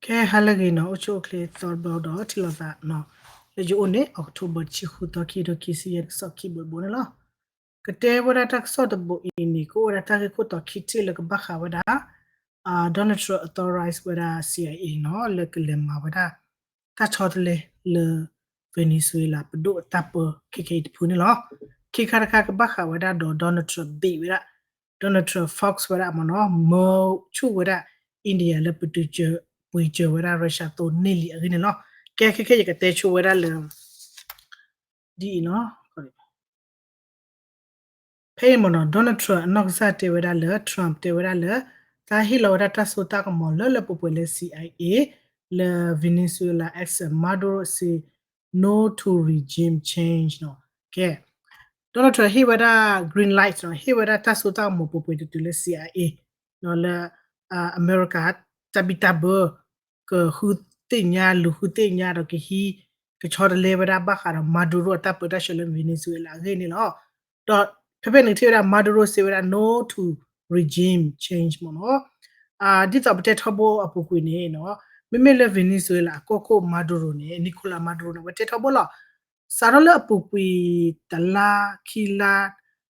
ကဲ ဟါလၢအဂ့ၤနီၤ, အိၣ်ဆူၣ်အိၣ်ချ့သီတဘျီဒီး ထံၣ်လိာ်သးနီၤ, လၢယအိၣ်န့ၣ် October တဆံဃုသီ ခံကထိခံဆံယဲၢ် တကစီၣ်ခံဘိတဘိန့ၣ်လီၤ. ကတဲဝဲဒၣ်တၢ်ကစီၣ်တဘိအံၤန့ၣ် ကအိၣ်ဝဲဒၣ်တၢ်ဂ့ၢ်ခိၣ်တီခံထံၣ်လၢကဘၣ်ဃးဝဲဒၣ် Donald Trump authorize ဝဲဒၣ် CIA နီၤ လၢကလဲၤမၤဝဲဒၣ် တၢ်ဆီတလဲလၢ Venezuela ပဒိၣ်အတၢ်ပၢ ခဲခဲအံၤတဖုန့ၣ်လီၤ. ခံခါတခါကဘၣ်ဃးဝဲဒၣ်ဒီး Donald Trump ဘ့ၣ်ဝဲဒၣ် Donald Trump force ဝဲဒၣ်မ့ၢ်နီၤ မၢဆူၣ်ဝဲဒၣ် India လၢပတုၤစၢၤ ပှ့ၤစၢၤဝဲဒၣ် Russia သိန့ၢ်လံအဂ့ၢ်န့ၣ်လီၤ. ကဲ ခဲခဲအံၤယကတဲဆိဝဲဒၣ်လၢ ဒ်အံၤနီၤ ဖဲအံၤမ့ၢ်နီၤ Donald Trump အနီၢ်ကစၢ်တဲဝဲဒၣ်လၢ Trump တဲဝဲဒၣ်လၢ တၢ်ဟ့ၣ်လီၤဝဲဒၣ်တၢ်စိတၢ်ကမီၤလၢလၢပှဲၤပှဲၤလၢ CIA လၢ Venezuela ex Maduro စ့ no to regime change နီၤ. ကဲ Donald Trump ဟ့ၣ်ဝဲဒၣ် green light နီၤ ဟ့ၣ်ဝဲဒၣ်တၢ်စိတၢ်ကမီၤပှဲၤပှဲၤတတုၤလၢ CIA နီၤ လၢ အမဲရကၤ တၢ်ဘံၣ်တၢ်ဘၢ ကဃုသ့ၣ်ညါ လူၤဃုသ့ၣ်ညါဒီးကဟံး ကဆီတလဲဝဲဒၣ်ဘၣ်ဃးဒီး Maduro အတၢ်ပၢတၢ်ဆှၢလၢ Venezuela အဂ့ၢ်န့ၣ်လီၤ. ဒီးဖဲဖဲန့ၣ်ထံၣ်ဝဲဒၣ် Maduro စ့ဝဲဒၣ် no to regime change မ့ၢ်နီၤ. ဒ်သိးပတဲထီဘိအပူၤကွံာ်န့ၣ်နီၤ မ့မ့ၢ်လၢ Venezuela အကီၢ်ခိၣ် Maduro န့ၣ် Nicolas Maduro န့ၣ် အဝဲတဲထီဘိလီၤ. စးထီၣ်လၢအပူၤကွံာ်တလါခံလါ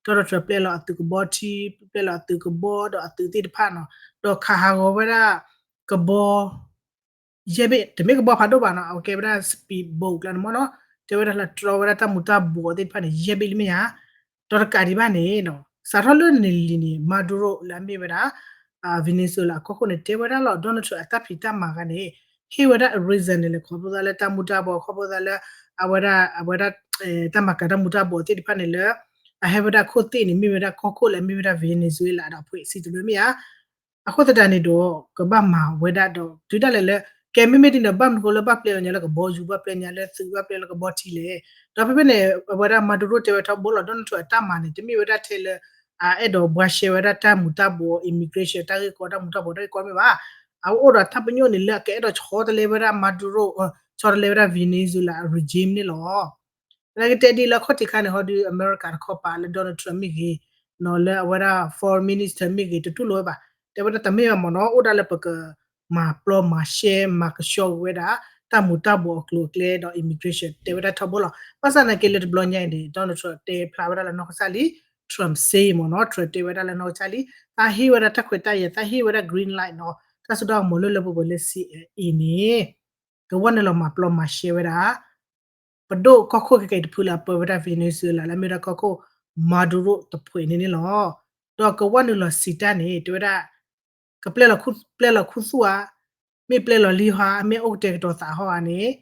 Donald Trump ပျဲလီၤအသုးကဘီထံ ပျဲလီၤအသုးကဘီဒီးအသုးသ့ၣ်တဖၣ်နီၤ ဒီးခးဟးဂီၤဝဲဒၣ် ကဘီ ယဲၢ်ဘ့ၣ် တမ့ၢ်ကဘီဖးဒိၣ်ဘၣ်နီၤ အဝဲကဲဝဲဒၣ် speedboat ကျါန့ၣ်မ့ၢ်နီၤ တဲဝဲဒၣ်လၢတြီဝဲဒၣ်တၢ်မူၤတၢ်ဘှီးသ့ၣ်တဖၣ်န့ၣ် ယဲၢ်ဘ့ၣ်လံမ့ၢ်ဧါ. ဒီးတကးဒံးဘၣ်န့ၣ် စးထီၣ်လၢန့ၣ်လံန့ၣ် Maduro လၢအမ့ၢ်ဝဲဒၣ် Venezuela အကီၢ်ခိၣ်န့ၣ် တဲဝဲဒၣ်လီၤ Donald Trump အတၢ်ဖံးတၢ်မၤဂၤန့ၣ် ဟ့ၣ်ဝဲဒၣ်အ reason န့ၣ်လဲၣ် ခီဖျိသးလၢတၢ်မူၤတၢ်ဘှီး ခီဖျိသးလၢ အဝဲဒၣ် အဝဲဒၣ် တၢ်မၤကၤတၢ်မူၤတၢ်ဘှီးသ့ၣ်တဖၣ်န့ၣ်လၢ အဟဲဝဲဒၣ်ခိၣ်သ့ၣ်န့ၣ် မ့ၢ်ဝဲဒၣ်ကီၢ်ခိၣ်လၢအမ့ၢ်ဝဲဒၣ် Venezuela ဒီးအဖှဲးစံးတရၢမ့ၢ်ဧါ. အဃိသတးန့ၣ်ဒီး ကဘၣ်မၤဝဲဒၣ်ဒီး တုၤဒၣ်လဲာ်လၢ ကဲမ့မ့ၢ်ဒ်န့ၣ် ဘၣ်မနုၤဃိလၢဘၣ်ပျဲလီၤညါလၢကဘီယူၤ ဘၣ်ပျဲညါလၢသုး ဘၣ်ပျဲလၢကဘီထံလဲၣ်. ဒီးဖဲဖဲန့ၣ် အဝဲဒၣ် Maduro တဲဝဲထီဘိလီၤ Donald Trump အတၢ်မၤန့ၣ် တမ့ၢ်ဝဲဒၣ်ထဲလၢ အအဲၣ်ဒိးဘှါရှဲဝဲဒၣ်တၢ်မူၤတၢ်ဘှီး immigration တၢ်ဂ့ၢ်ကီ တၢ်မူၤတၢ်ဘှီးတၢ်ဂ့ၢ်ကီမ့ၢ်ဘၣ်. အအိၣ်ဒီးတၢ်ပညိၣ်န့ၣ်လၢအကအဲၣ်ဒိးဆီတလဲဝဲဒၣ် Maduro ဆီတလဲဝဲဒၣ် Venezuela regime န့ၣ်လီၤ. သနာ်က့တဲဒ်လၢအခီၣ်ထံးခါန့ၣ် ဟီဒုး အမဲရကၤတခီပၤလၢ Donald Trump မ့ၢ်ဂ့ၤ နီၤ လၢအဝဲဒၣ် foreign minister မ့ၢ်ဂ့ၤ တတူၢ်လိာ်ဝဲဘၣ်. တဲဝဲဒၣ်တမ့ၢ်ဘၣ်မ့ၢ်နီၤ အိၣ်ဒၣ်လၢပက မၤပျီမၤရှဲမၤကဆှီဝဲဒၣ် တၢ်မူၤတၢ်ဘှီးအကျိၤအကျဲဒီး immigration တဲဝဲဒၣ်ထီဘိလီၤ. ဘၣ်ဆၣ်သနာ်က့လၢတဘျီညါအံၤန့ၣ် Donald Trump တဲဖျါဝဲဒၣ်လၢနီၢ်ကစၢ်လံ Trump say မ့ၢ်နီၤ Trump တဲဝဲဒၣ်လၢနီၢ်ကစၢ်လံ သးဟ့ၣ်ဝဲဒၣ်တၢ်ခွဲးတၢ်ယာ် သးဟ့ၣ်ဝဲဒၣ် green light နီၤ တၢ်စိတၢ်ကမီၤလၢလၢပှဲၤပှဲၤလၢ CIA န့ၣ် ကဝဲနုာ်လီၤမၤပျီမၤရှဲဝဲဒၣ် ပဒိၣ်ကီၢ်ခိၣ်ခဲကဲအံၤတဖုလၢအပၢဝဲဒၣ် Venezuela လၢအမ့ၢ်ဝဲဒၣ်ကီၢ်ခိၣ် Maduro တဖှဲးန့ၣ်န့ၣ်လီၤ. ဒီးကဝဲနုာ်လီၤစံးတၢ်န့ၣ် တဲဝဲဒၣ် ကပျဲလီၤခူသူၣ်ဧါ, မ့ၢ်ပျဲလီၤလံဟီဧါ, မ့ၢ်အိၣ်ကတဲာ်ကတီၤသးဟီဧါန့ၣ်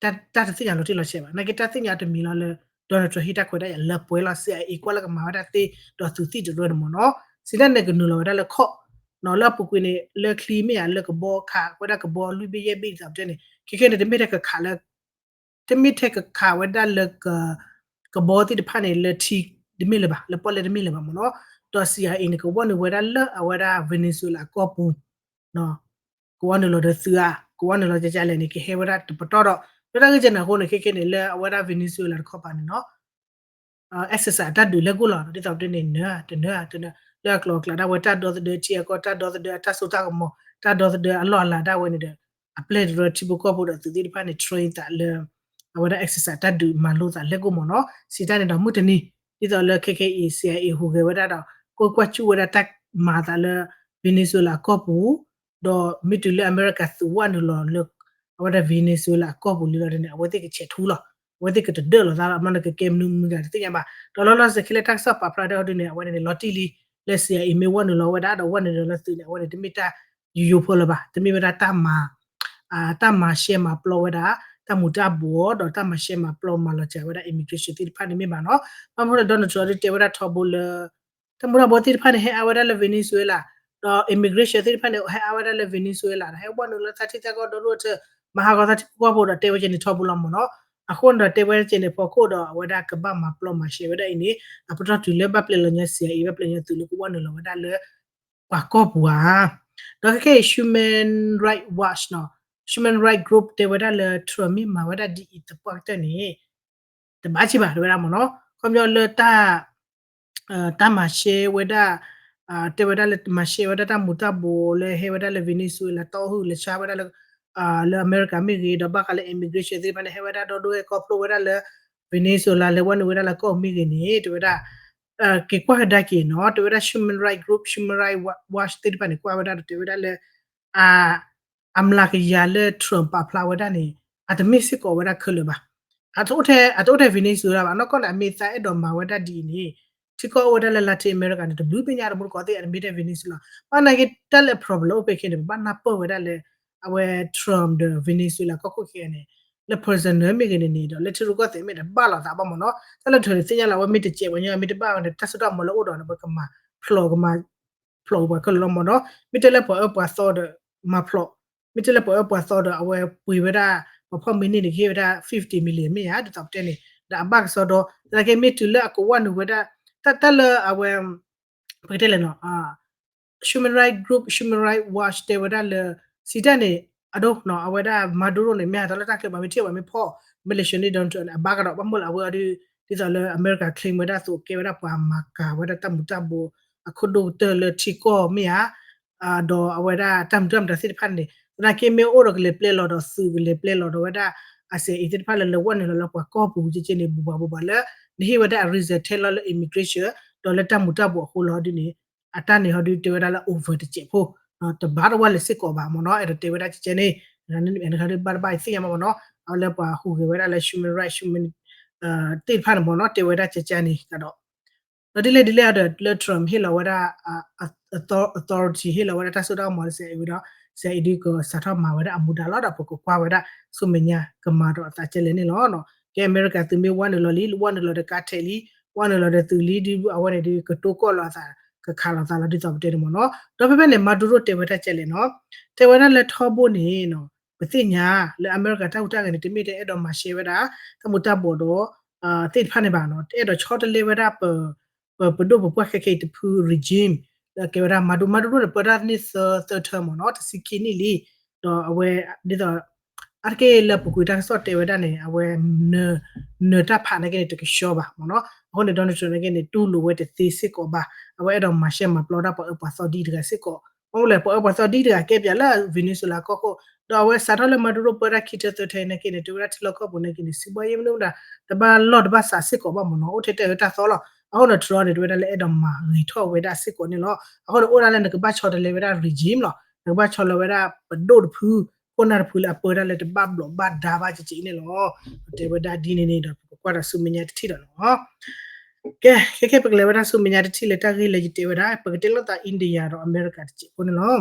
တၢ်တသ့ၣ်ညါလီၤတံၢ်လီၤဆဲးဘၣ်. နာ်က့တၢ်သ့ၣ်ညါတမံၤလီၤလၢ Donald Trump ဟ့ၣ်တၢ်ခွဲးတၢ်ယာ်လၢပှဲၤလီၤ CIA ကွၢ်လၢကမၤဝဲဒၣ်သ့ဒီးသုးသံၣ်တရၢန့ၣ်မ့ၢ်နီၤ. စံးတၢ်န့ၣ်ကနုာ်လီၤဝဲဒၣ်လၢခီၣ် နီၤ လၢအပူၤကွံာ်န့ၣ် လၢချံမ့ၢ်ဧါ လၢကဘီခးဝဲဒၣ်ကဘီလွံၢ်ဘ့ၣ်ယဲၢ်ဘ့ၣ်သးပတဲန့ၣ် ခဲခဲန့ၣ် တမ့ၢ်ထဲကခးလၢ တမ့ၢ်ထဲကခးဝဲဒၣ်လၢ ကဘီသ့ၣ်တဖၣ်န့ၣ် လၢထံတမ့ၢ်လၢၤဘၣ် လၢပီၣ်လဲၣ်တမ့ၢ်လၢၤဘၣ်မ့ၢ်နီၤ. ဒီး CIA န့ၣ် ကဝဲနုာ်ဝဲဒၣ်လၢအဝဲဒၣ် Venezuela အကီၢ်ပူၤ ကဝဲနုာ်လီၤဒီးသုးဧါ ကဝဲနုာ်လီၤကကလဲၣ်န့ၣ် ကဟဲဝဲဒၣ်တပတီၢ်ဒီး လၢတၢ်ဂ့ၢ်ကဲန့ၣ်အဃိန့ၣ် ခဲခဲန့ၣ် လၢအဝဲဒၣ် Venezuela တခီပၤန့ၣ်နီၤ exercise အတၢ်ဒုးလဲၤကိၣ်လီၤ ဒ်သိးပတဲန့ၣ် နၢၤ တနၢၤ တနၢၤ လၢအကျိၤအကျဲဒၣ်ဝဲ တၢ်ဒီသဒၢထံအကီၢ် တၢ်ဒီသဒၢအတၢ်စိတၢ်ကမီၤ တၢ်ဒီသဒၢအလီၢ်အလၤဒၣ်ဝဲန့ၣ်ဒီး အပျဲၢ်တရၢထံဖိကီၢ်ဖိဒီးသုးသ့ၣ်တဖၣ်န့ၣ် train သးလၢ အဝဲဒၣ် exercise တၢ်ဒုးမၤလိသးလဲၤကိၣ်မ့ၢ်နီၤ. စံးတၢ်န့ၣ်ဒီးမုၢ်တနံၤ ဒ်သိးလၢခဲခဲအံၤ CIA ဟူးဂဲၤဝဲဒၣ်ဒီး ကွၢ်ကွၢ်စူၣ်ဝဲဒၣ်တၢ်မၤသးလၢ Venezuela အကီၢ်ပူၤ ဒီးမ့ၢ်တုၤလၢအမဲရကၤသုးဝဲနုာ်လီၤလၢ အဝဲဒၣ် Venezuela အကီၢ်ပူၤလံလီၤန့ၣ် အဝဲသ့ၣ်ကဆဲးထူလီၤ. အဝဲသ့ၣ်ကတဒၢၣ်လိာ်သးလီၤ မ့ၢ်နကကဲမနုၤမနုၤတသ့ၣ်ညါဘၣ်. ဒီးလီၤလီၤဆဲးခဲလၢာ်တၢ်ကစီၣ်ပာ်ဖျါဒၣ်ဟီဒုန့ၣ် အဝဲန့ၣ်န့ၣ် လီၤတံၢ်လံ လၢ CIA မ့ၢ်ဝဲနုာ်လီၤဝဲဒၣ်ဒီးဝဲနုာ်လီၤလၢသုးန့ၣ် အဝဲန့ၣ် တမ့ၢ်တၢ်ယိယိဖိလၢၤဘၣ်. တမ့ၢ်ဝဲဒၣ်တၢ်မၤ တၢ်မၤရှဲမၤပျီဝဲဒၣ် တၢ်မူၤတၢ်ဘှီး ဒီးတၢ်မၤရှဲမၤပျီမၤလီၤစှၤဝဲဒၣ် immigration သ့ၣ်တဖၣ်န့ၣ်မ့ၢ်ဘၣ်နီၤ. ဘၣ်မနုၤဒီး Donald Trump ဒုးတဲဝဲဒၣ်ထီဘိလၢ တၢ်မူၤတၢ်ဘှီးသ့ၣ်တဖၣ်န့ၣ် ဟဲအါဝဲဒၣ်လၢ Venezuela ဒီး immigration သ့ၣ်တဖၣ်န့ၣ် ဟဲအါဝဲဒၣ်လၢ Venezuela ဒီးဟဲဝဲနုာ်လီၤသးထံသးကီၢ်ဒီဒိၣ်ထၢၣ် မၤဟးဂီၤသးထံဖိကီၢ်ဖိဒီးတဲဝဲကဲန့ၣ်ထီဘိလီၤမ့ၢ်နီၤ. အဃိန့ၣ်ဒီးတဲဝဲကဲန့ၣ်ဖီခိၣ်ဒီးအဝဲဒၣ်ကဘၣ်မၤပျီမၤရှဲဝဲဒၣ်အံၤန့ၣ် အပတီၢ်တုၤလၢဘၣ်ပျဲလီၤညါ CIA ဘၣ်ပျဲလီၤညါသုးလၢကဝဲနုာ်လီၤဝဲဒၣ်လၢ ပှၤကီၢ်ပူၤဧါ. ဒီးခဲခဲအံၤ Human Rights Watch နီၤ Human Rights Group တဲဝဲဒၣ်လၢ Trump မ့ၢ်မၤဝဲဒၣ်ဒ်အံၤသပှၢ်ကတၢၢ်န့ၣ် တဘၣ်စံးဘၣ်တဲဝဲဒၣ်မ့ၢ်နီၤ ခီပညီလၢတၢ် တၢ်မၤရှဲဝဲဒၣ် တဲဝဲဒၣ်လၢမၤရှဲဝဲဒၣ်တၢ်မူၤတၢ်ဘှီးလၢဟဲဝဲဒၣ်လၢ Venezuela တီအုၣ်လၢဆါဝဲဒၣ်လၢ လၢအမဲရကၤမ့ၢ်ဂ့ၤ ဒီးဘၣ်ဃးလၢ immigration သ့ၣ်တဖၣ်န့ၣ် ဟဲဝဲဒၣ်ဒီဒိၣ်ဟဲကီဖျိဝဲဒၣ်လၢ Venezuela လဲၤဝဲနုာ်ဝဲဒၣ်လၢကီၢ်မ့ၢ်ဂ့ၤန့ၣ် တဲဝဲဒၣ် က့ၤကွၢ်ကဒါက့ၤနီၤ တဲဝဲဒၣ် Human Rights Group Human Rights Watch သ့ၣ်တဖၣ်န့ၣ် ကွၢ်ဝဲဒၣ်ဒီးတဲဝဲဒၣ်လၢ အမျးကယၤလၢ Trump ပာ်ဖျါဝဲဒၣ်န့ၣ် အတမ့ၢ်စ့ၢ်ကီးဝဲဒၣ်ခဲလၢာ်ဘၣ်. အတအိၣ်ထဲ အတအိၣ်ထဲ Venezuela ဘၣ် နီၢ်ကီၢ်န့ၣ် အမ့ၢ်သးအဲၣ်ဒိးမၤဝဲဒၣ်ဒ်အံၤန့ၣ် ထံကီၢ်အိၣ်ဝဲဒၣ်လၢ Latin America န့ၣ် တဘျုးဘ့ၣ်ညါတမူတကိးသ့ၣ် အတမ့ၢ်ထဲ Venezuela ဘၣ်နာ်က့ တၢ်လၢ problem အိၣ်ဖဲခဲန့ၣ် ပဘၣ်နၢ်ပၢၢ်ဝဲဒၣ်လၢ အဝဲ Trump ဒီး Venezuela ကီၢ်ခိၣ်ခဲအံၤန့ၣ် လၢ personal မ့ၢ်ဂ့ၤန့ၣ်န့ၣ်ဒီး လၢထံရူၢ်ကီၢ်သဲးမ့ၢ်ဒီး ဘၣ်လိာ်သးဘၣ်မ့ၢ်နီၤ တၢ်လၢထီန့ၣ်သ့ၣ်ညါလီၤ အဝဲမ့ၢ်တစဲးပှၤညီ မ့ၢ်တဘၣ်ဝဲန့ၣ် တၢ်စိတၢ်ကမီၤလၢအိၣ်ဒီးန့ၣ် ပကမၤဖျိးကမၤ ဖျိးပှၤခဲလၢာ်လီၤမ့ၢ်နီၤ မ့ၢ်တဲလၢပှၤအၢပှၤသီဒီး မၤဖျိး မ့ၢ်တဲလၢပှၤအၢပှၤသီဒီး အဝဲပှ့ၤဝဲဒၣ် ပှၤဖီၣ်မံၤန့ၢ်န့ၣ် ကဟ့ၣ်ဝဲဒၣ် fifty million မ့ၢ်ဧါ ဒ်သိးပတဲန့ၣ် ဒီးအဘၣ်ကစီဒီ သနာ်က့မ့ၢ်တုၤလၢအကဝၢ်နုာ်ဝဲဒၣ် တၢ်တၢ်လၢအဝဲ ပကတဲလဲၣ်နီၤ Human Rights Group Human Rights Watch တဲဝဲဒၣ်လၢ စံးတၢ်န့ၣ် အဒိ အဝဲဒၣ် Maduro န့ၣ် မ့ၢ်ဟးထီၣ်လၢတၢ်ချၢဘၣ် မ့ၢ်ထံၣ်ဘၣ်မ့ၢ်ဖီၣ် မ့ၢ်လဲၤဆှၢန့ၢ် Donald Trump န့ၣ် အဘၣ်ကဒီး ဘၣ်မနုၤလၢအဝဲအီၤဒ် ဒ်သိးလၢအမဲရကၤ claim ဝဲဒၣ်အသိး ကဲဝဲဒၣ်ပှၤမၤကၤဝဲဒၣ်တၢ်မူၤတၢ်ဘှီး အခိၣ်ဒိၣ်ကတၢၢ်လၢထံကီၢ်မ့ၢ်ဧါ ဒီးအဝဲဒၣ်တၢ်မုာ်တၢ်မတၤသ့ၣ်တဖၣ်န့ၣ် သနာ်က့မ့ၢ်အိၣ်ဒီးကလဲၤပျဲလီၤဒီးသုးကလဲၤပျဲလီၤဒီးဝဲဒၣ် အစဲးအံၤသ့ၣ်တဖၣ်လၢလဲၤဝဲနုာ်လီၤလၢပှၤကီၢ်ပူၤက့က့န့ၣ် ဘူးဘၣ်ဘူးဘၣ်လၢ နဟ့ၣ်ဝဲဒၣ်အ reason ထဲလီၤလၢ immigration ဒီးလၢတၢ်မူၤတၢ်ဘှီးအဃိလီၤဒ်န့ၣ် အတၢ်န့ၣ်ဟီဒုးတဲဝဲဒၣ်လၢ over တစဲးဖိ တဘၣ်တဝၢ်လၢၤစ့ၢ်ကီးဘၣ်မ့ၢ်နီၤ အဲၣ်ဒိးတဲဝဲဒၣ်ကကဲန့ၣ် နဘၣ်တဘၣ်သ့ၣ်ညါမ့ၢ်နီၤ အဝဲလၢပှၤဟူးဂဲၤဝဲဒၣ်လၢ human rights human သ့ၣ်တဖၣ်န့ၣ်မ့ၢ်နီၤ တဲဝဲဒၣ်ကကဲန့ၣ်ဒီး ဒီးဒ်လဲၣ်ဒ်လဲၣ်ဒီးလၢ Trump ဟ့ၣ်လီၤဝဲဒၣ် authority ဟ့ၣ်လီၤဝဲဒၣ်တၢ်စိတၢ်ကမီၤလၢစဲးအံၤဝံၤဒီး စဲးအံၤဒုးကစးထီၣ်မၤဝဲဒၣ်အမူဒါလီၤ ဒီးပကကွၢ်ဝဲဒၣ်ဆူမဲာ်ညါကမၤဒီးအသးကဲလဲၣ်န့ၣ်လီၤ. ကဲအမဲရကၤသုးမ့ၢ်ဝဲနုာ်လီၤလံ ဝဲနုာ်လီၤဒီးကါထဲးလံ ဝဲနုာ်လီၤဒီးသုးလံဒ်အဝဲန့ၣ်ဒုးကတိၤကီၢ်လီၤအသး ကခးလီၤသးလီၤဒ်သိးပတဲန့ၣ်မ့ၢ်နီၤ ဒီးဖဲဖဲန့ၣ် Maduro တဲဝဲဒၣ်ကဲလဲၣ်နီၤ တဲဝဲဒၣ်လၢထီဘိန့ၣ် ပသ့ၣ်ညါလၢအမဲရကၤတၢ်ဟူးတၢ်ဂဲၤန့ၣ် တမ့ၢ်တအဲၣ်ဒိးမၤရှဲဝဲဒၣ် တၢ်မူၤတၢ်ဘှီးဒီး သ့ၣ်တဖၣ်န့ၣ်ဘၣ်နီၤ တအဲၣ်ဒိးဆီတလဲဝဲဒၣ် ပ ပဒိၣ်ပပှၢ်ခဲခဲအံၤတဖု regime လၢအကဲဝဲဒၣ် Maduro န့ၣ် ပၢတၢ်န့ၢ်သၢ သၢ term မ့ၢ်နီၤ တဆံခံနံၣ်လံ ဒီးအဝဲ ဒ်သိး အါတက့ၢ်လၢအပူၤကွံာ်တၢ်ကစီၣ်တဲဝဲဒၣ်န့ၣ် အဝဲ နၢၤတၢ်ဖးနာ်က့န့ၣ် တကဆှီဘၣ်မ့ၢ်နီၤ အဃိန့ၣ် Donald Trump နာ်က့န့ၣ် တူၢ်လိာ်ဝဲတသ့စ့ၢ်ကီးဘၣ် အဝဲအဲၣ်ဒိးမၤရှဲမၤပျီဒၣ်ပှၤအၢပှၤသီဒ်တဂၤစ့ၢ်ကီး မ့ၢ်လၢပှၤအၢပှၤသီဒ်တဂၤကဲပၠးလၢ Venezuela ကီၢ်ခိၣ် ဒီးအဝဲစးထီၣ်လၢ Maduro ပၢတၢ်ခံ term သၢ term နာ်က့န့ၣ် တဲဝဲဒၣ်ထံလီၢ်ကီၢ်ပူၤနာ်က့န့ၣ် စံးဘှီယဲမနုၤမတၤ တဘၣ်လီၢ်တဘၣ်စးစ့ၢ်ကီးဘၣ်မ့ၢ်နီၤ အိၣ်ထဲတၢ်အၢတၢ်သီလီၤ အဃိန့ၣ် Trump န့ၣ် တဲဝဲဒၣ်လၢအဲၣ်ဒိးမၤဂ့ၤထီၣ်ဝဲဒၣ်စ့ၢ်ကီးန့ၣ်လီၤ အဃိန့ၣ် အိၣ်ဒၣ်လၢနကဘၣ်ဆီတလဲဝဲဒၣ် regime လီၤ နကဘၣ်ဆီလီၤဝဲဒၣ်ပဒိၣ်တဖု ခိၣ်နၢ်တဖုလၢအပၢတၢ်လၢတဘၣ်ဘျီးဘၣ်ဒါဘၣ်ကက့န့ၣ်လီၤ တဲဝဲဒၣ်ဒ်န့ၣ်န့ၣ်ဒီး ပကကွၢ်ဒီးဆူမဲာ်ညါတထံၣ်ဒီးလီၤ ကဲ ခဲခဲပကလဲၤဝဲဒၣ်ဆူမဲာ်ညါတထံၣ်လၢတၢ်ဂ့ၢ်လၢယတဲဝဲဒၣ် ပကတဲလိာ်သး India ဒီးအမဲရကၤတစဲးဖိန့ၣ်လီၤ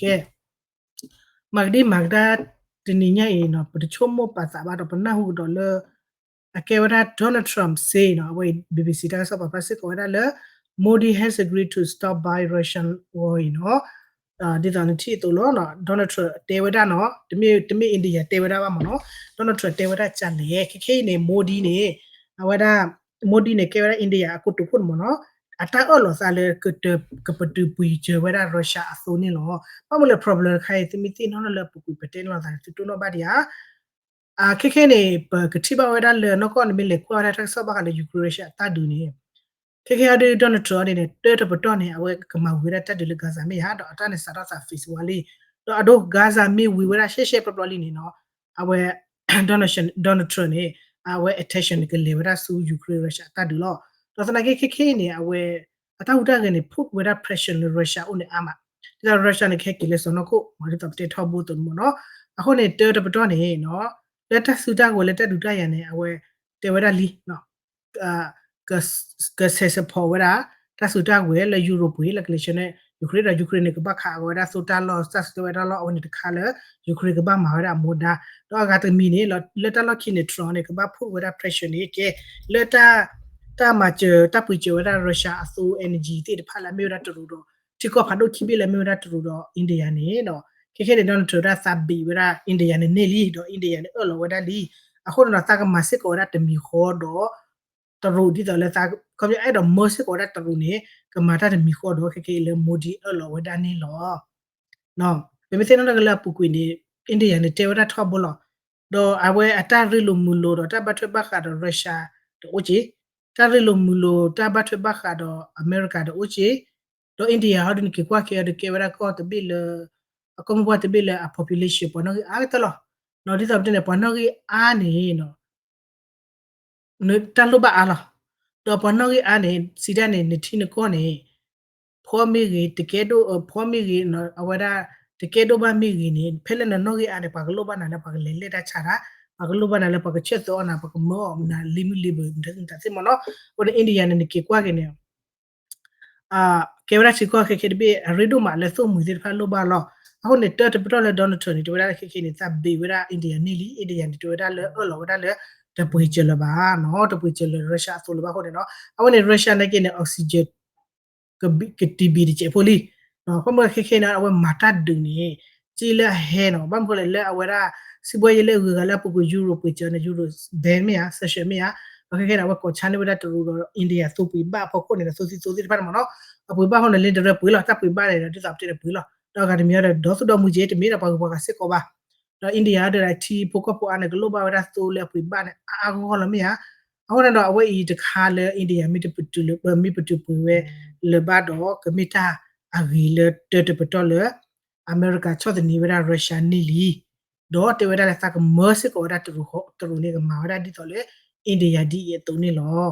ကဲ မၤကဒံမၤကဒါတနံၤညါအံၤနီၤ ပတဆိကမိၣ်ပာ်သးဘၣ်ဒီးပနၢ်ဟူကဒီးလၢ အကဲဝဲဒၣ် Donald Trump say နီၤ အဝဲ BBC တၢ်ကစီၣ်ပာ်ဖျါစ့ၢ်ကီးဝဲဒၣ်လၢ Modi has agreed to stop buy Russian oil နီၤ ဒ်သိးနထံၣ်အသိးလီၤ Donald Trump တဲဝဲဒၣ်နီၤ တမ့ၢ် တမ့ၢ် India တဲဝဲဒၣ်ဘၣ်မ့ၢ်နီၤ Donald Trump တဲဝဲဒၣ်ကလဲၣ် ခဲခဲအံၤန့ၣ် Modi န့ၣ် အဝဲဒၣ် Modi န့ၣ် ကဲဝဲဒၣ် India အကိတိာ်ခိၣ်န့ၣ်မ့ၢ်နီၤ အတၢ်အၢၣ်လီၤသးလၢ ကပတုာ်ပှ့ၤစၢၤဝဲဒၣ် Russia အသိန့ၣ်လီၤ ဘၣ်မနုၤလဲၣ် problem တခါအံၤ သုမ့ၢ်သ့ၣ်နီၣ်နီၣ်လၢအပူၤကွံာ် ပတဲန့ၢ်လိာ်သးန့ၣ် သုတိၢ်နီၣ်ဘၣ်ဒံးဧါ ခဲခဲန့ၣ် ပကထံၣ်ဘၣ်ဝဲဒၣ်လၢ နီၢ်ကီၢ်န့ၣ်မ့ၢ်လဲၤကွၢ်ဝဲဒၣ်တၢ်ကစီၣ်ဘၣ်ဃးလၢ Ukraine Russia အတၢ်ဒုးန့ၣ် ခဲခဲအံၤဒုး Donald Trump န့ၣ်န့ၣ် တၢတပတီၢ်န့ၣ် အဝဲကမၤဝံၤဝဲဒၣ်တၢ်ဒုးလၢ Gaza မ့ၢ်ဧါ ဒီးအတၢ်န့ၣ်စးထီၣ်သး phase one လံ ဒီးအဒိ Gaza မ့ၢ်ဝံၤဝဲဒၣ်ရှဲရှဲပျီပျီလံန့ၣ်နီၤ အဝဲ Donald Trump န့ၣ် အဝဲ attention န့ၣ် ကလဲၤဝဲဒၣ်ဆူ Ukraine Russia အတၢ်ဒုးလီၤ ဒီးသနာ်က့ခဲခဲအံၤန့ၣ် အဝဲ အတၢ်ဟူးတၢ်ဂဲၤန့ၣ် put ဝဲဒၣ် pressure လၢ Russia အိၣ်န့ၣ်အါမး ဒ်သိး Russia န့ၣ် ကဟဲက့ၤလၢစီၢ်နီၤခိၣ် ဒ်သိးပတဲထီဘိအသိးန့ၣ်မ့ၢ်နီၤ အဃိန့ၣ် တၢတပတီၢ်န့ၣ်နီၤ လၢတၢ်စုတၢ်ကဝဲၤလၢတၢ်ဒုးတၢ်ယၤန့ၣ် အဝဲ တဲဝဲဒၣ်လံ က ကဆဲးစ့ၢ်ဖီၣ်ဝဲဒၣ် တၢ်စုတၢ်ကဝဲၤလၢ Europe ပူၤ လၢကလဲၤဆှၢန့ၢ် Ukraine ဒီး Ukraine န့ၣ် ကဘၣ်ခးအဂီၤဝဲဒၣ်သိတၢ်လီၢ် တၢ်စုကဝဲၤတၢ်လီၢ် အဝဲန့ၣ်တခါလၢ Ukraine ကဘၣ်မၤဝဲဒၣ်အမူဒါ ဒီးအဂၤတမံၤန့ၣ် လၢတၢ်လီၢ်ခံန့ၣ် Trump န့ၣ် ကဘၣ် put ဝဲဒၣ် pressure န့ၣ် ကဲ လၢတၢ် တၢ်မၤစၢၤ တၢ်ပှ့ၤစၢၤဝဲဒၣ် Russia အသိ energy သ့ၣ်တဖၣ်လၢအမ့ၢ်ဝဲဒၣ်တရူးဒီး ထံကီၢ်ဖးဒိၣ်ခံဘ့ၣ်လၢအမ့ၢ်ဝဲဒၣ်တရူးဒီး India န့ၣ်ဒီး ခဲခဲန့ၣ် Donald Trump ဝဲဒၣ်သးဘံးဝဲဒၣ် India န့ၣ်န့ၢ်လံ ဒီး India န့ၣ်အၢၣ်လီၤဝဲဒၣ်လံ အဃိန့ၣ်ဒီး သးကမၤစ့ၢ်ကီးဝဲဒၣ်တမံၤဃီဒီး တရူးဒ်သိးလၢသး ခီပညီအဲၣ်ဒိးမၢစ့ၢ်ကီးဝဲဒၣ်တရူးန့ၣ် ကမၤတၢ်တမံၤဃီဒီး ခဲခဲအံၤလၢ Modi အၢၣ်လီၤဝဲဒၣ်န့ၣ်လီၤ. ပမ့ၢ်သ့ၣ်နီၣ်ထီၣ်က့ၤလၢအပူၤကွံာ်န့ၣ် India န့ၣ် တဲဝဲဒၣ်ထီဘိလီၤ. ဒီးအဝဲအတၢ်ရ့လိာ်မုာ်လိာ်ဒီးတၢ်ဘၣ်ထွဲဘၣ်ဃးဒီး Russia ဒီးအိၣ်က့ၤ, တၢ်ရ့လိာ်မုာ်လိာ်တၢ်ဘၣ်ထွဲဘၣ်ဃးဒီးအမဲရကၤဒီးအိၣ်က့ၤ, ဒီး India ဟီဒုန့ၣ် က့ၤကွၢ်က့ၤအီၤဒီး ကဲဝဲဒၣ်ကီၢ်တဘ့ၣ်လၢ အကီၢ်မိၢ်ပှၢ်တဘ့ၣ်လၢအ population ပှၤနီၣ်ဂံၢ်အါကတၢၢ်လီၤ. ဒ်သိးပတဲန့ၣ် ပှၤနီၣ်ဂံၢ်အါန့ၣ် တၢ်လိၣ်ဘၣ်အါလီၤ. ဒီးပှၤနီၣ်ဂံၢ်အါန့ၣ် စံးဒၣ်န့ၣ် နထံနကီၢ်န့ၣ် ဖှီၣ်မ့ၢ်ဂ့ၤ တကဲဒိၣ် ဖှီၣ်မ့ၢ်ဂ့ၤ အဝဲဒၣ် တကဲဒိၣ်ဘၣ်မ့ၢ်ဂ့ၤန့ၣ် ဖဲလၢနနီၣ်ဂံၢ်အါန့ၣ် ပှၤကလိၣ်ဘၣ်နၤလၢပှၤကလဲၤလဲၢ်တၢ်ဆါတၢ်, ပှၤကလိၣ်ဘၣ်နၤလၢပှၤကဆၢၣ်သၢအီၣ်နၤ ပှၤကမၢအီၣ်နၤလံမုၢ်လံဘၢ တၢ်သ့ၣ်မနီၤ. အဃိန့ၣ် India န့ၣ် နက့ၤကွၢ်က့ၤန့ၣ် ကဲဝဲဒၣ်ထံကီၢ်ခဲခဲတဘ့ၣ် အရ့ဒိၣ်မးလၢသိၣ်မှံၤသ့ၣ်တဖၣ်လိၣ်ဘၣ်လီၤ. အဃိန့ၣ် တၢတပတီၢ်လၢ Donald Trump န့ၣ် တဲဝဲဒၣ်လၢခဲခဲန့ၣ် သးဘ့းဝဲဒၣ် India န့ၢ်လံ India န့ၣ် တဲဝဲဒၣ်လၢအၢၣ်လီၤဝဲဒၣ်လၢ တပှ့ၤစၢၤလၢၤဘၣ် တပှ့ၤစၢၤလၢ Russia အသိးလၢၤဘၣ်အဃိန့ၣ်လီၤ. အဝဲန့ၣ် Russia နာ်က့န့ၣ် oxygen ကတံၤဘံၤတစဲးဖိလံ. ဘၣ်မနုၤခဲခဲန့ၣ် အဝဲမၤတၢ်ဒုးန့ၣ် စ့လၢအဟဲနီၤ ဘၣ်မနုၤဃိလဲၣ်လၢအဝဲဒၣ် စံးဘှီယဲလၢအဂုၤအဂၤလၢအပူၤကွံာ် Europe ပှ့ၤစၢၤန့ၣ် Europe ban မ့ၢ်ဧါ sanction မ့ၢ်ဧါ. ဒီးခဲခဲန့ၣ် အဝဲကိးဆါန့ၢ်ဝဲဒၣ်တရူးဒီး India သိပှ့ၤဘၣ်အဖီခိၣ်န့ၣ်ဒီး သိသံသိသ့ၣ်တဖၣ်န့ၣ်မ့ၢ်နီၤ အပှ့ၤဘၣ်အဃိန့ၣ် လၢတရၢပှ့ၤလီၤ တၢ်ပှ့ၤဘၣ်န့ၣ်ဒီး ဒ်သိးပတဲန့ၣ်ပှ့ၤလီၤ. ဒီးအဂၤတမံၤဒီး ဒီသူၣ်ဒီမုၢ်က့ တမ့ၢ်ဒီးပှၤဂုၤပှၤဂၤစ့ၢ်ကီးဘၣ် ဒီး India ဒီးထံဖိကီၢ်ဖိအါန့ၣ် ကလိၣ်ဘၣ်ဝဲဒၣ်သိလၢအပှ့ၤဘၣ်န့ၣ် အါအါဂီၢ်ဂီၢ်လီၤမ့ၢ်ဧါ. အဃိန့ၣ်ဒီး အဝဲအံၤတခါလၢ India မ့ၢ်တပတုာ်လၢ မ့ၢ်ပတုာ်ပှ့ၤဝဲလၢၤဘၣ်ဒီး ကမ့ၢ်တၢ်အဂ့ၤလၢတၢတပတီၢ်လၢ အမဲရကၤဆီၣ်သနံးဝဲဒၣ် Russia န့ၢ်လံ ဒီးတဲဝဲဒၣ်လၢသးကမၢစ့ၢ်ကီးဝဲဒၣ်တရူး တရူးန့ၣ်ကမၤဝဲဒၣ်ဒ်သိးလၢ India ဒ်အံၤအသိးန့ၣ်လီၤ.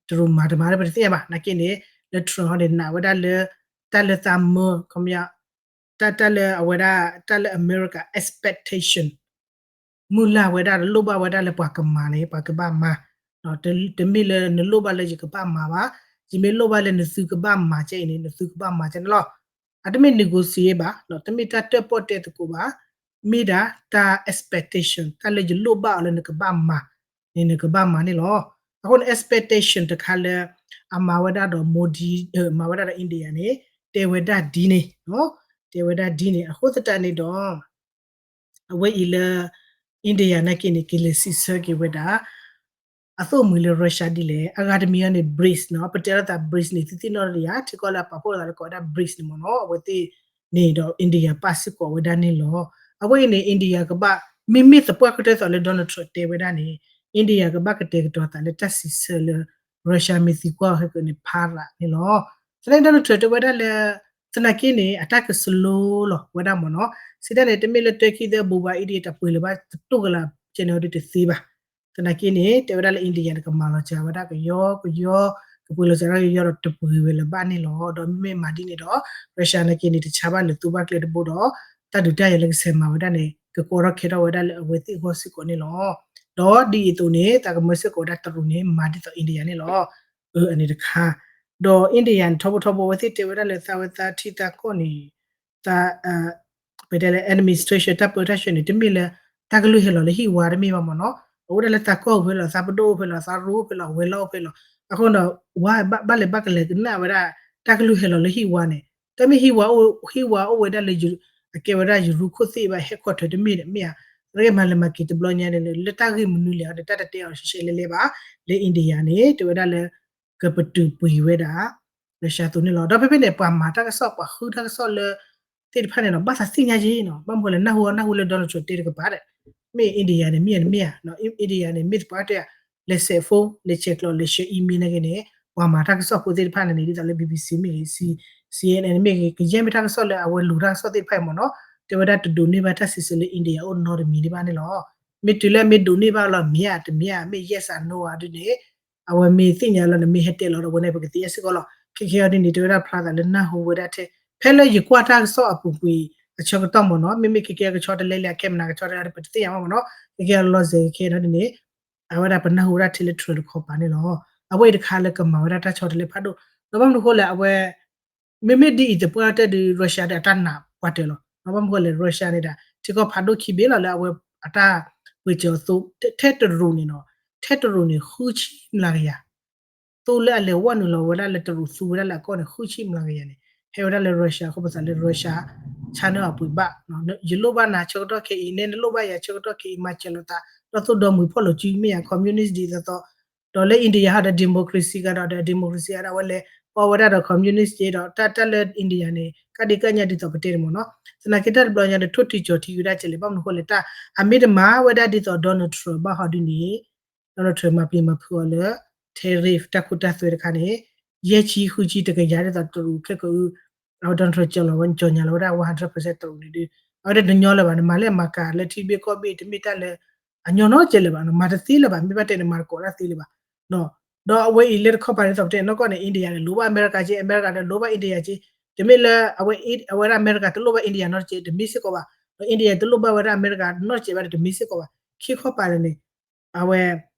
တရူးမၤတမၤလၢပတသ့ၣ်ညါဘၣ် နာ်က့န့ၣ် လၢ Trump ဟီန့ၣ်နာ်ဝဲဒၣ်လၢ တၢ်လၢသးမၢ ခီပညီ တၢ် တၢ်လၢအဝဲဒၣ် တၢ်လၢအမဲရကၤ expectation မုၢ်လၢ်ဝဲဒၣ်ဒီးလိၣ်ဘၣ်ဝဲဒၣ်လၢပှၤကမၤန့ၣ် ပှၤကဘၣ်မၤ တမ့ၢ်လၢနလိၣ်ဘၣ်လၢယကဘၣ်မၤဘၣ်, ယမ့ၢ်လိၣ်ဘၣ်လၢနသုကဘၣ်မၤကဲအံၤန့ၣ် နသုကဘၣ်မၤကဲန့ၣ်လီၤ. အတမ့ၢ် negotiate ဘၣ်, တမ့ၢ်တၢ်တၢၣ်ပီၣ်တဲသကိးဘၣ်, မ့ၢ်ဒၣ်တၢ် expectation တၢ်လၢယလိၣ်ဘၣ်အီၤလၢနကဘၣ်မၤန့ၣ် နကဘၣ်မၤန့ၣ်လီၤ. အဃိန့ၣ် expectation တခါလၢ အမၤဝဲဒၣ်ဒီး Modi မၤဝဲဒၣ်ဒီး India န့ၣ် တဲဝဲဒၣ်ဒ်န့ၣ်, တဲဝဲဒၣ်ဒ်န့ၣ် အဃိသတးန့ၣ်ဒီး အဝဲအံၤလၢ India နာ်က့န့ၣ် ကလဲၤစံးဆၢက့ၤဝဲဒၣ် အသိၣ်မှံၤလၢ Russia ဒ်လဲၣ်. အဂၤတမံၤအံၤန့ၣ် BRICS နီၤ, ပတဲလိာ်သး BRICS န့ၣ် သုသ့ၣ်နီၣ်ဒံးဧါ, ထံကီၢ်လၢအပာ်ဖှိၣ်လိာ်သးလၢကိးဝဲဒၣ် BRICS န့ၣ်မ့ၢ်နီၤ, အဝဲသ့ၣ်န့ၣ်ဒီး India ပာ်စ့ၢ်ကီးဝဲဒၣ်န့ၣ်လီၤ. အဝဲအံၤန့ၣ် India ကဘၣ် မ့မ့ၢ်သပှၢ်ကတၢၢ်သိးလၢ Donald Trump တဲဝဲဒၣ်န့ၣ် India ကဘၣ်ကတဲာ်ကတီၤသးလၢတၢ်စံးဆၢလၢ Russia မ့ၢ်သံကွၢ်အီၤဟဲက့ၤန့ၣ် ဖးရးန့ၣ်လီၤ. သနာ်က့ Donald Trump တဲဝဲဒၣ်လၢ သနာ်က့န့ၣ် အတၢ်က slow လီၤဝဲဒၣ်မ့ၢ်နီၤ, စံးတၢ်န့ၣ် တမ့ၢ်လၢ Turkey သ့ၣ် Boba Eaton တၢ်ပှ့ၤလၢၤဘၣ် တတိၢ်ကလာ် ကဲန့ၣ်အီၤဒ်တသ့ဘၣ်. သနာ်က့န့ၣ် တဲဝဲဒၣ်လၢ India န့ၣ် ကမၤလီၤစှၤဝဲဒၣ်ကယီကယီ, ကပှ့ၤလီၤစှၤဒၣ်ကယီဒီးတပှ့ၤဝဲလၢၤဘၣ်န့ၣ်လီၤ. ဒီးမ့မ့ၢ်မၤဒ်န့ၣ်ဒီး Russia နာ်က့န့ၣ် တဆါဘၣ်လၢၤသူဘၣ်ကျဲတဘိဒီး တၢ်ဒုးတၢ်ယၤလၢကဆဲးမၤဝဲဒၣ်န့ၣ် ကကီထီၣ်ခဲထီၣ်ဝဲဒၣ်လၢအဝဲသ့ၣ်အဂီၢ်စ့ၢ်ကီးန့ၣ်လီၤ. ဒီးဒ်အံၤအသိးန့ၣ် သးကမၢစ့ၢ်ကီးဝဲဒၣ်တရူးန့ၣ် မၤဒ်သိး India န့ၣ်လီၤ. အန့ၣ်တခါ ဒီး India န့ၣ် ထီဘိထီဘိ အဝဲသ့ၣ်တဲဝဲဒၣ်လၢသးဝဲသးထံသးကီၢ်န့ၣ် သး ပတဲလၢ administration တၢ်ပၢတၢ်ဆှၢန့ၣ် တမ့ၢ်လၢ တၢ်ကလုၢ်ဟဲလီၤလၢဟံၣ်ဝါတမ့ၢ်ဘၣ်မ့ၢ်နီၤ, အအိၣ်ဒၣ်လၢသးကီၢ်အိၣ်ဖဲလီၤ, သးပဒိၣ်အိၣ်ဖဲလီၤ, သးရိအိၣ်ဖဲလီၤ, ဝဲၤလီၢ်အိၣ်ဖဲလီၤ. အဃိဒီး ဝါဘၣ်လဲၤဘၣ်ကလဲၤကနၣ်ဝဲဒၣ် တၢ်ကလုၢ်ဟဲလီၤလၢဟံၣ်ဝါန့ၣ် တမ့ၢ်ဟံၣ်ဝါအိၣ်ဝဲဒၣ်လၢ အကဲဝဲဒၣ်ယရူခိၣ်သ့ၣ်ဘၣ် headquarter တမ့ၢ်န့ၣ် မ့ၢ်ဧါ. သနာ်က့မၤလဲၤမၤက့ၤတဘျီညါန့ၣ် လၢတၢ်ဂ့ၢ်မနုၤလဲၣ်ဒီး တၢ်တတဲအီၤရှဲရှဲလဲလဲဘၣ် လၢ India န့ၣ် တဲဝဲဒၣ်လၢ ကပတုာ်ပှ့ၤဝဲဒၣ် Russia အသိးန့ၣ်လီၤ. ဒီးဖဲဖဲန့ၣ် ပှၤမၤတၢ်ကစီၣ် ပှၤဃုတၢ်ကစီၣ်လၢ သ့ၣ်တဖၣ်န့ၣ်ဒီး ဘၣ်သးသ့ၣ်ညါက့ၤနီၤ, ဘၣ်မနုၤဃိလဲၣ် နၢ်ဟူအီၤနၢ်ဟူလၢ Donald Trump တဲတကပၤဒီး မ့ၢ် India န့ၣ် မ့ၢ်ဧါတမ့ၢ်ဧါ, India န့ၣ် မ့ၢ်သပှၢ်တၢၢ်ဧါ, လဲၤစဲး phone လဲၤဆဲးကျိး လဲၤဆှၢ email နာ်က့န့ၣ် ပှၤမၤတၢ်ကစီၣ်ဖိသ့ၣ်တဖၣ်န့ၣ်န့ၣ် ဒ်သိးလၢ BBC မ့ၢ်ဂ့ၤ C- CNN မ့ၢ်ဂ့ၤ ကယဲၢ်မ့ၢ်တၢ်ကစီၣ်လၢအဝဲလူၤတၢ်ကစီၣ်သ့ၣ်တဖၣ်အံၤမ့ၢ်နီၤ, တဲဝဲဒၣ်တဒိးန့ၢ်ဘၣ်တၢ်စံးဆၢလၢ India အိၣ်နီတမံၤဒံးဘၣ်န့ၣ်လီၤ. မ့ၢ်တုၤလၢအမ့ၢ်ဒိးန့ၢ်ဘၣ်လီၤ မ့ၢ်ဧါတမ့ၢ်ဧါ မ့ၢ် yes or no ဧါဒ်န့ၣ် အဝဲမ့ၢ်သ့ၣ်ညါလီၤန့ၣ် မ့ၢ်ဟဲတဲလီၤဒီး အဝဲန့ၣ် ပကသ့အဲၣ်စ့ၢ်ကီးလီၤ. ခဲခဲအံၤဒ်န့ၣ် တဲဝဲဒၣ်ဖျါသးလၢနၢ်ဟူဝဲဒၣ်ထဲ ဖဲလၢယကွၢ်တၢ်ကစီၣ်အပူၤကွံာ် အဆၢကတီၢ်မ့ၢ်နီၤ, မ့မ့ၢ်ခဲကဲကဆီတလဲလဲၣ် အခဲမနၤကဆီတလဲလဲၣ် ပတသ့ၣ်ညါဘၣ်မ့ၢ်နီၤ, ခဲကဲအလီၢ်စဲးခဲအံၤဒ်န့ၣ် အဝဲဒၣ်ပနၢ်ဟူဝဲဒၣ်ထဲလၢ Trump တခီပၤန့ၣ်လီၤ. အဝဲအံၤတခါလၢကမၤဝဲဒၣ်တၢ်ဆီတလဲဖးဒိၣ်, ဒီးဘၣ်မနုၤဃိလဲၣ် အဝဲ မ့မ့ၢ်ဒ်အံၤသပှၢ်တၢၢ်ဒီး Russia ဒီးအတၢ်နာ်ပှၤတၢၢ်လီၤ. ဘၣ်မနုၤဃိလဲၣ် Russia န့ၣ်ဒီး ထံကီၢ်ဖးဒိၣ်ခံဘ့ၣ်လီၤလၢအဝဲအတၢ်ပှ့ၤစၢၤအသိး ထဲတရူးန့ၣ်နီၤ, ထဲတရူးန့ၣ် ဃုဆံမျးကယၤ သိလၢအလဲၤဝဲနုာ်လီၤဝဲဒၣ်လၢတရူးသူဝဲဒၣ်လၢအကီၢ်န့ၣ် ဃုဆံမျးကယၤန့ၣ် ဟဲဝဲဒၣ်လၢ Russia အဃိပသးလၢ Russia ဆါန့ၢ်အပှ့ၤဘၣ်, ယလိၣ်ဘၣ်နၤဆၢကတီၢ်ခဲအံၤ နဲနလိၣ်ဘၣ်ယၤဆၢကတီၢ်ခဲအံၤ မၤစၢၤလိာ်သး ဒီးသိၣ်ဒီမုၢ်ဖီၣ်လိာ်စုမ့ၢ်ယၤ communist ဒ်သိးသိး, ဒီးလၢ India ဟီဒီး democracy ကဒီးဒီး democracy ကဒီး အဝဲလဲၤပီဝဲဒၣ်ဒီး communist က့ဒီး တၢ်တၢ်လၢ India န့ၣ် ကဒံကညါဒ်သိးပတဲန့ၣ်မ့ၢ်နီၤ, သနာ်က့တၢ်တဘျီညါဒီး ထိၣ်ထံကၠီၤထံဝဲဒၣ်ကလဲၣ် ဘၣ်မနုၤဃိလဲၣ် တၢ်အမ့ၢ်တမၤဝဲဒၣ်ဒ်သိး Donald Trump ဘၣ်ဟီဒ်န့ၣ် Donald Trump မၤပျံၤမၤဖုးအီၤလၢ tariff တၢ်ခိတၢ်သွဲတခါန့ၣ် ယဲၢ်ဆံဃုဆံတကယၤဒ်သိးတရူးခဲကၢ အဝဲ Donald Trump ကၠီၤလီၤဝဲ ကၠီၤညါလီၤဝဲဒၣ် one hundred percent တရူးန့ၣ်ဒီး အဝဲဒၣ်တညီလၢၤဘၣ် နမၤလၢမၤကၤလၢထံတဘ့ၣ်ကီၢ်ဘ့ၣ် တမ့ၢ်တၢ်လၢ အညီနီတစဲးလၢၤဘၣ် နမၤတသ့လၢၤဘၣ် မ့ၢ်ဘၣ်တဲန့ၣ် မၤတကိးတၢ်သ့လၢၤဘၣ် ဒီးအဝဲအံၤလၢတခီပၤဒ်သိးပတဲနီၢ်ကီၢ်န့ၣ် India န့ၣ် လိၣ်ဘၣ်အမဲရကၤက့ အမဲရကၤဒီးလိၣ်ဘၣ် India က့ တမ့ၢ်လၢ အဝဲဒၣ်အမဲရကၤတလိၣ်ဘၣ် India နီတစဲး တမ့ၢ်စ့ၢ်ကီးဘၣ် ဒီး India တလိၣ်ဘၣ်ဝဲဒၣ်အမဲရကၤနီတစဲးဘၣ်ဒီး တမ့ၢ်စ့ၢ်ကီးဘၣ် ခံခီပၤန့ၣ်န့ၣ် အဝဲ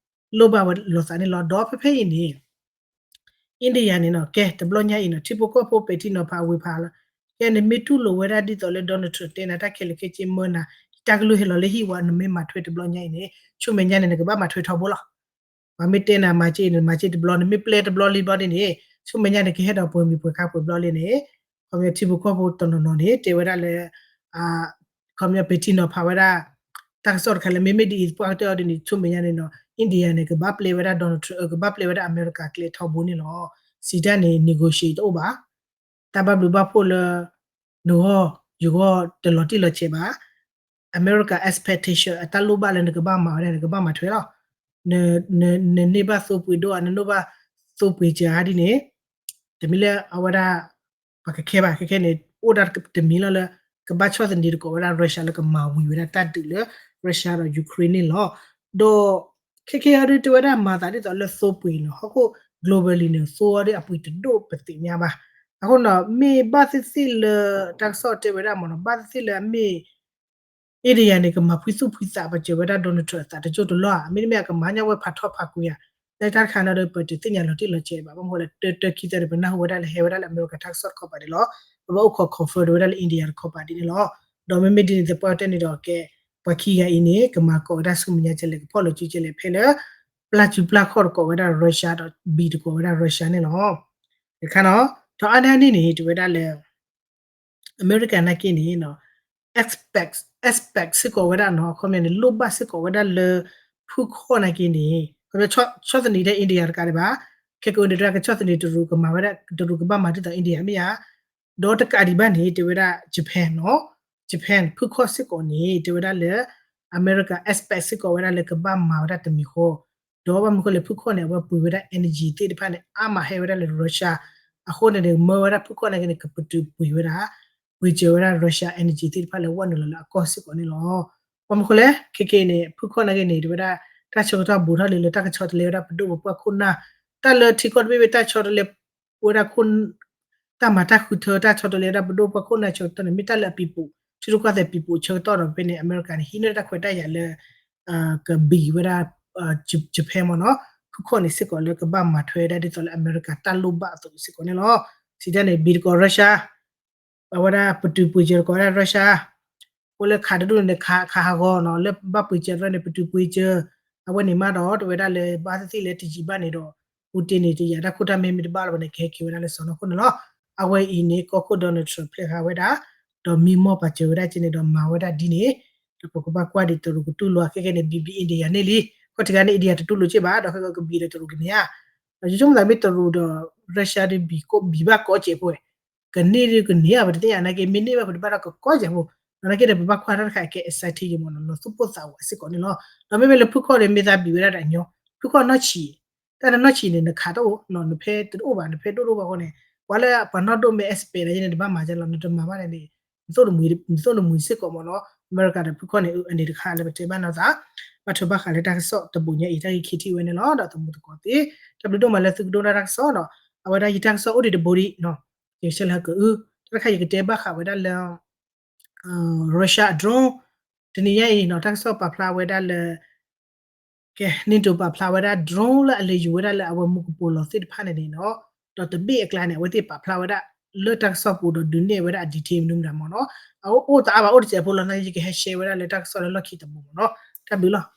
လိၣ်ဘၣ်ဝဲလိာ်သးန့ၣ်လီၤ ဒီးဖဲဖဲအံၤန့ၣ် India န့ၣ်နီၤ ကဲ တဘျီညါအံၤနီၤ ထံဖိကီၢ်ဖိပဲာ်ထံနီၤဖးအဝံၤဖးလီၤ ကဲ နမ့ၢ်တူၢ်လိာ်ဝဲဒၣ်ဒ်သိးလၢ Donald Trump တဲနၤတၢ်ခဲလၢာ်ခဲဆ့မၢနၤ တၢ်ကလုၢ်ဟဲလီၤလၢဟံၣ်ဝဲ နမ့ၢ်မၤထွဲတဘျီညါအံၤန့ၣ် ဆူမဲာ်ညါန့ၣ် နကဘၣ်မၤထွဲထီဘိလီၤ ပှၤမ့ၢ်တဲနၤမၤစ့အံၤန့ၣ် မၤစ့တဘျီ နမ့ၢ်ပျဲတဘျီလံဘျီဒ်န့ၣ် ဆူမဲာ်ညါန့ၣ် ကဟဲဒီးပှဲၤမံၤပှဲၤခါပှဲၤဘျီလံန့ၣ် ခီပညီထံဖိကီၢ်ဖိတနီၤနီၤန့ၣ် တဲဝဲဒၣ်လၢ ခီပညီပဲာ်ထံနီၤဖးဝဲဒၣ် တၢ်ကစီၣ်တခါလၢ မ့မ့ၢ်ဒ်အံၤ ပှၤကတၢၢ်အီၤဒ်န့ၣ် ဆူမဲာ်ညါန့ၣ်နီၤ India န့ၣ် ကဘၣ်ပျဲဝဲဒၣ် Donald Trump ကဘၣ်ပျဲဝဲဒၣ်အမဲရကၤကျဲထီဘိန့ၣ်လီၤ စံးတၢ်န့ၣ် negotiate တအိၣ်ဘၣ် တၢ်ဘၣ်ဘျုးဘၣ်ဖှိၣ်လၢ နဂီၢ် ယဂီၢ်တလီၤတံၢ်လီၤဆဲးဘၣ် အမဲရကၤ expectation အတၢ်လိၣ်ဘၣ်လၢနကဘၣ်မၤဝဲဒၣ် နကဘၣ်မၤထွဲလီၤ နန့ၢ်ဘၣ်သိပှ့ၤဒိၣ်ဧါ နန့ၢ်ဘၣ်သိပှ့ၤစၢၤဧါဒ်န့ၣ် တမ့ၢ်လၢအဝဲဒၣ် ပှၤကခဲဘၣ် ခဲခဲန့ၣ် အိၣ်ဒၣ်တမံၤလီၤလၢ ကဘၣ်ဆီၣ်သနံးတကိးဝဲဒၣ် Russia လၢကမၤဝံၤဝဲဒၣ်တၢ်ဒုးလၢ Russia ဒီး Ukraine န့ၣ်လီၤ. ဒီး ခဲခဲအံၤဒ်တဲဝဲဒၣ်မၤသးဒ်သိးလၢသိပှ့ၤနီၤ ဟီၣ်ခိၣ် globally န့ၣ် သိအီၤဒ်အပှ့ၤတဒိၣ်ပသ့ၣ်ညါဘၣ်. အဃိနီၤ မ့ၢ်ဘၣ်သ့ၣ်သ့ၣ်လၢ တၢ်ကစီၣ်တဲဝဲဒၣ်မ့ၢ်နီၤ ဘၣ်သ့ၣ်သ့ၣ်လၢအမ့ၢ် India န့ၣ် ကမၤဖှံသူၣ်ဖှံသးပာ်စၢၤဝဲဒၣ် Donald Trump အသးတကၠိၢ်တလီၢ်ဧါ မ့တမ့ၢ်အကမၤညၣ်ဝဲဖးထီဖးကွံာ်ဧါ လၢတၢ်တခါန့ၣ်ဒီး ပတသ့ၣ်ညါလီၤတံၢ်လီၤဆဲးဘၣ် ဘၣ်မနုၤဃိလၢ တၢခံသၢန့ၣ် ပနၢ်ဟူဝဲဒၣ်လၢဟဲဝဲဒၣ်လၢအမဲရကၤတၢ်ကစီၣ်တခီပၤဒ်လီၤ. ပဘၣ်အိၣ်ခိး confirm ဝဲဒၣ်လၢ India တခီပၤဒ်န့ၣ်လီၤ. ဒီးမ့မ့ၢ်ဒ်န့ၣ်သပှၢ်ကတၢၢ်န့ၣ်ဒီးကဲ ပှၤခံဂၤအံၤန့ၣ် ကမၤကိးဝဲဒၣ်ဆူမဲာ်ညါကဲလဲၣ် ကဖီၣ်လိာ်စုကဲလဲၣ် ဖဲလၢ ပျၢ်စုပျၢ်ခီၣ်တကိးဝဲဒၣ် Russia ဒီး ဘံၣ်တကိးဝဲဒၣ် Russia န့ၣ်လီၤ. တခါနီၤ ဒီးအါန့ၢ်အန့ၣ်န့ၣ် တဲဝဲဒၣ်လၢ အမဲရကၤနာ်က့န့ၣ် expect expect စ့ၢ်ကီးဝဲဒၣ်နီၤ အခီပညီန့ၣ် လိၣ်ဘၣ်စ့ၢ်ကီးဝဲဒၣ်လၢ ဖုခီၣ်နာ်က့န့ၣ် ခီပညီ ဆီၣ်သနံးထဲ India တကးဒံးဘၣ် ခဲကနံၣ်တၢ်ကဆီၣ်သနံးတရူးကမၤဝဲဒၣ် တရူးကဘၣ်မၤဒ်သိး India မ့ၢ်ဧါ. ဒီးတကးဒံးဘၣ်န့ၣ် တဲဝဲဒၣ် Japan နီၤ Japan ဖုခီၣ်စ့ၢ်ကီးန့ၣ် တဲဝဲဒၣ်လၢ အမဲရကၤ expect စ့ၢ်ကီးဝဲဒၣ်လၢကဘၣ်မၤဝဲဒၣ်တမံၤဃီ ဒီးဘၣ်မနုၤဃိလဲၣ် ဖုခီၣ်န့ၣ် အဝဲပှ့ၤဝဲဒၣ် energy သ့ၣ်တဖၣ်န့ၣ် အါမးဟဲဝဲဒၣ်လၢ Russia အဃိန့ၣ်န့ၣ် မၢဝဲဒၣ်ဖုခီၣ်နာ်က့န့ၣ် ကပတုာ်ပှ့ၤဝဲဒၣ် ပှ့ၤစၢၤဝဲဒၣ် Russia energy သ့ၣ်တဖၣ်လၢဝဲနုာ်လီၤလၢအကီၢ်စ့ၢ်ကီးန့ၣ်လီၤ. ဘၣ်မနုၤဃိလဲၣ် ခဲကနံၣ်အံၤန့ၣ် ဖုခီၣ်နာ်က့န့ၣ် တဲဝဲဒၣ် တၢ်ဆၢကတီၢ်ဘူးထီၣ်လံလၢတၢ်ကဆီတလဲဝဲဒၣ် ပဒိၣ်ပပှၢ်ခိၣ်နၢ် တၢ်လၢထံကီၢ်တဘ့ၣ်ဘ့ၣ်တၢ်ဆီတလဲ ဝဲဒၣ်ခိၣ် တၢ်မၤတၢ်ဃုထၢ တၢ်ဆီတလဲဝဲဒၣ်ပဒိၣ်ပှၢ်ခိၣ်နၢ်ဆၢကတီၢ်န့ၣ် မ့ၢ်တၢ်လၢအပံၤပူၤ ထံရူၢ်ကီၢ်သဲးပံၤပူၤဆၢကတီၢ်ဒီး ဖဲန့ၣ် အမဲရကၤန့ၣ် ဟံးန့ၢ်တၢ်ခွဲးတၢ်ယာ်လၢ ကဘံၣ်ဝဲဒၣ် Japan မ့ၢ်နီၤ ဖုခီၣ်န့ၣ်စ့ၢ်ကီးလၢကဘၣ်မၤထွဲဝဲဒၣ်ဒ်သိးလၢအမဲရကၤတၢ်လိၣ်ဘၣ်အသိးစ့ၢ်ကီးန့ၣ်လီၤ. စံးတၢ်န့ၣ် ဘံၣ်တကိး Russia အဝဲဒၣ်ပတုာ်ပှ့ၤစၢၤတကိးဝဲဒၣ် Russia အဃိလၢခးတဒူၣ်န့ၣ် ခးဟးဂီၤနီၤ လၢဘၣ်ပှ့ၤစၢၤတဖၣ်န့ၣ် ပတုာ်ပှ့ၤစၢၤ အဝဲန့ၣ်မးဒီး တဝဲဒၣ်လၢဘၣ်သ့ၣ်သ့ၣ်လၢတယံာ်ဘၣ်န့ၣ်ဒီး Putin န့ၣ် တယာ်တၢ်ခိၣ်တၢ်မဲမ့ၢ်တဘၣ်လၢၤဘၣ်န့ၣ် ကဟဲက့ၤဝဲဒၣ်လၢစီၤနီၤခိၣ်န့ၣ်လီၤ. အဝဲအံၤန့ၣ် ကီၢ်ခိၣ် Donald Trump ဖျဲးဃာ်ဝဲဒၣ် ဒီးမံမီၢ်ပာ်စၢၤဝဲဒၣ်က့န့ၣ်ဒီးမၤဝဲဒၣ်ဒ်န့ၣ် ဒီးပကဘၣ်ကွၢ်ဒံးတရူးကတူၢ်လိာ် ခဲကနံၣ်န့ၣ် ဘံၣ်ဘံၣ် India န့ၣ်လံ ခီၣ်ထံးခါန့ၣ် India တတူၢ်လိာ်က့ဘၣ် ဒီးခဲကနံၣ်ကဘံၣ်ဒီးတရူးကန့ၢ်ဧါ ဒီးယဆိကမိၣ်သးမ့ၢ်တရူးဒီး Russia ဒ်ဘံၣ်ဘၣ်ကိးကဲးဖိဝဲ ကန့ၢ်ဒ်ကန့ၢ်ဧါ ပတသ့ၣ်ညါနာ်က့ မ့ၢ်န့ၢ်ဘၣ်ပတဘၣ်ဒီးကကိးကဲးဖိ ဒီးနာ်က့ဒီးပဘၣ်ကွၢ်တၢ်တခါအကဲ exciting မ့ၢ်နီၤ လီၤသူၣ်ပိၢ်သးဝးစ့ၢ်ကီးန့ၣ်လီၤ. ဒီးမ့မ့ၢ်လၢဖုခီၣ်န့ၣ် မ့ၢ်သးဘံၣ်ဝဲဒၣ်ဒီးအညီ ဖုခီၣ်နီၢ်ဆံး တၢ်တနီၢ်ဆံးန့ၣ် နခးတအိၣ် နဖဲတအိၣ်ဘၣ် နဖဲဒိၣ်ဒိၣ်ဘၣ်အဃိန့ၣ် ပှၤလၢပှၤနီၢ်ဒိၣ်မ့ၢ် expect န့ၣ် နတဘၣ်မၤကလီၤ နတမၤဘၣ်န့ၣ်န့ၣ် နသိၣ်နမုာ်စ့ၢ်ကီးမ့ၢ်နီၤ အမဲရကၤဒီးဖုခီၣ်န့ၣ် အန့ၣ်တခါလၢပတဲဘၣ်နီၤသး ဘၣ်ထွဲဘၣ်ဃးလၢတၢ်ကစီၣ်တဘိညါအံၤ တၢ်ဂ့ၢ်ခံထံၣ်ဝဲန့ၣ်လီၤ. ဒီးသမူသကိးသ့ တၢ်ဘျုးဒိၣ်မးလၢသုကဒိကနၣ်တၢ်ကစီၣ်ဒီး အဝဲဒၣ်ယတၢ်ကစီၣ်အိၣ်ဒံးတဘိဒံး ယကဆဲးလၢကအု တၢ်တခါယကတဲဘၣ်ဃးဝဲဒၣ်လၢ Russia အ drone တနံၤညါအံၤနီၤ တၢ်ကစီၣ်ပာ်ဖျါဝဲဒၣ်လၢ ကဲ NATO ပာ်ဖျါဝဲဒၣ် drone လၢအလဲၤယူၤဝဲဒၣ်လၢအဝဲမူကပိာ်လီၤသ့ၣ်တဖၣ်န့ၣ်န့ၣ်နီၤ ဒီးတဘ့ၣ်အကျါန့ၣ် အဝဲသ့ၣ်ပာ်ဖျါဝဲဒၣ်လၢတၢ်ကစီၣ်ပူၤဒီးဒုးနဲၣ်ဝဲဒၣ်အ detail မနုၤမတၤမ့ၢ်နီၤ အအိၣ်တအါဘၣ်အိၣ်တစဲးဖိလီၤ နာ်က့ယကဟဲရှဲဝဲဒၣ်လၢတၢ်ကစီၣ်လၢလီၢ်ခံတဘိမ့ၢ်နီၤ တၢ်ဘျုးလီၤ.